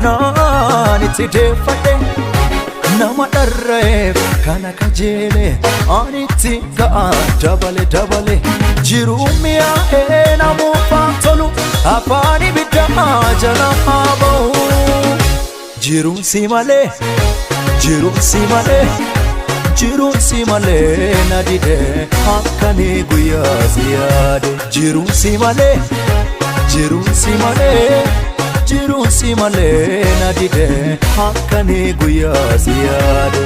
mi'oofnaan itti deeffadhe. Nama dharra'eef kana kajeele ani itti ga'a dabale dabale. Jiruu mi'aa'ee namoofaan tolu afaan ibiddaa jala haa ba'u. Jiruun si malee, jiruun si malee, jiruun si malee na dide halkanii guyyaa si yaade. Jiruun si malee, jiruun si malee, jiruun si malee na dide halkanii guyyaa si yaade.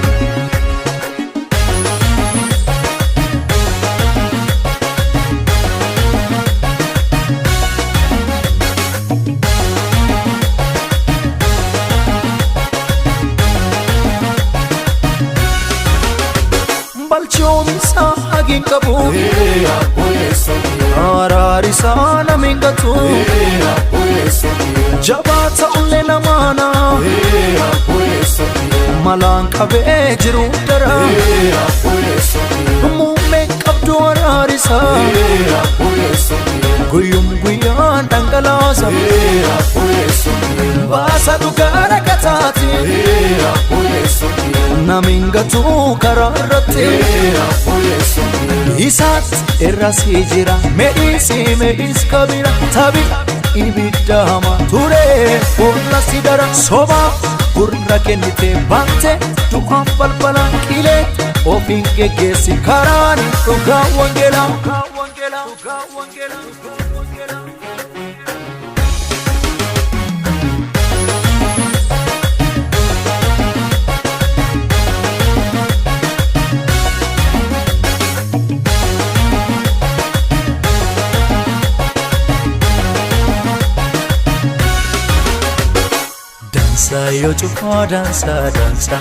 Balchoomisa hagin qabu, araarisaa nama hin gatu, jabaa ta'ullee namaana, malaan qabee jiru dara, muummeen qabdu araarisa, guyyum guyyaan dhangalaasa, baasa dhugaa rakkataati, nami hin gatu karaa irratti. Isaatti irra si jira, meedhiisi meedhiis kabira, tabi ibidda hamaa ture boolla si dara, soba gurra kennite baante du'aaf balbala qilee ofiin geggeessi karaan dhugaa wangeelaa. Dansa yoo cufaa dansa dansa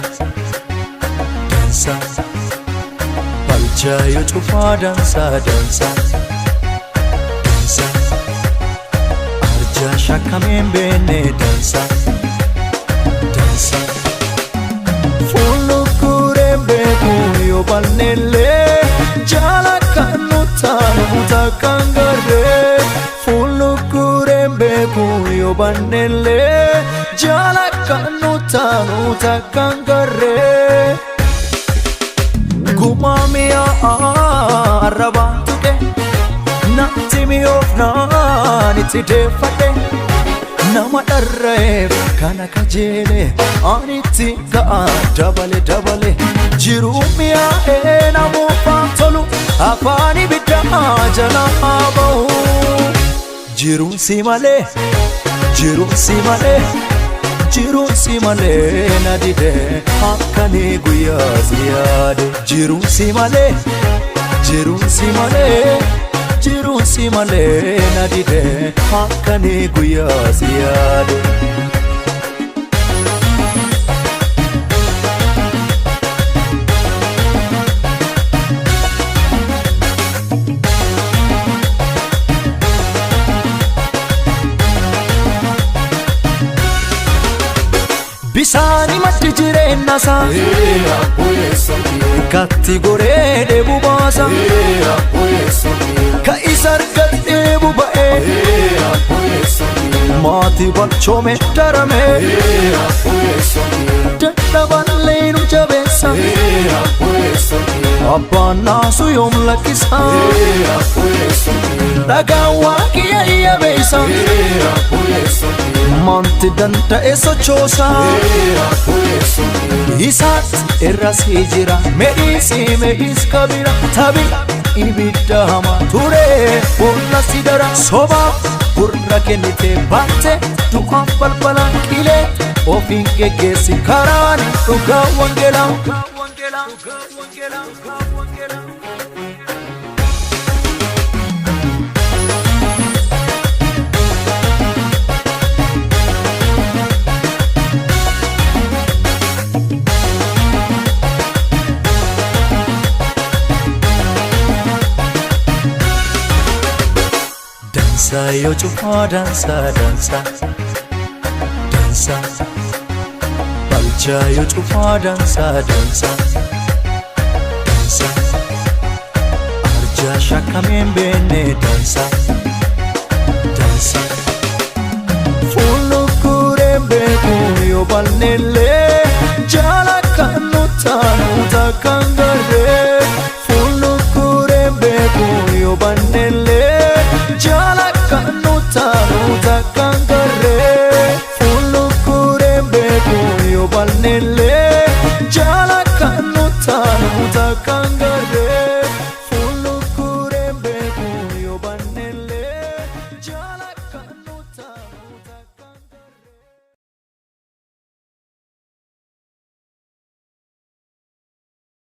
dansa, balchaa yoo cufaa dansa dansa dansa, arjaa shakkameen beenne dansa dansa, fuullukureen beeku yoo balleellee jaala kan nu taanu takkaan garree, fuullukureen beeku yoo balleellee jaala kan nu taanu takkaan garree. Gumaa mi'aa arrabaan tuqe natti mi'oofnaan itti deeffadhe. Nama dharra'eef kana kajeele ani itti ga'a dabale dabale. Jiruu mi'aa'ee namoofaan tolu afaan ibiddaa jala haa ba'u. Jiruun si malee, jiruun si malee, jiruun si malee na dide halkanii guyyaa si yaade. Jiruun si malee, jiruun si malee, jiruun si malee na dide halkanii guyyaa si yaade. Bisaani maddi jireenyasaa katti goree dheebuu baasa, ka isa argate dheebuu ba'ee maatii balchoome darame, dadhaballee nu jabeessa, abbaan naasu yoom lakkisa, dhagaan waaqiyya yabeessa, manti danda'e sochoosa. Isaatti irra si jira, meedhiisi meedhiis kabira, tabi ibidda hamaa ture boolla si dara, soba gurra kennite baante du'aaf balbala qilee ofiin geggeessi karaan dhugaa wangeelaa. Dansa yoo cufaa dansa dansa dansa, balchaa yoo cufaa dansa dansa dansa, arjaa shakkameen beenne dansa dansa, fuullukureen beeku yoo balleellee.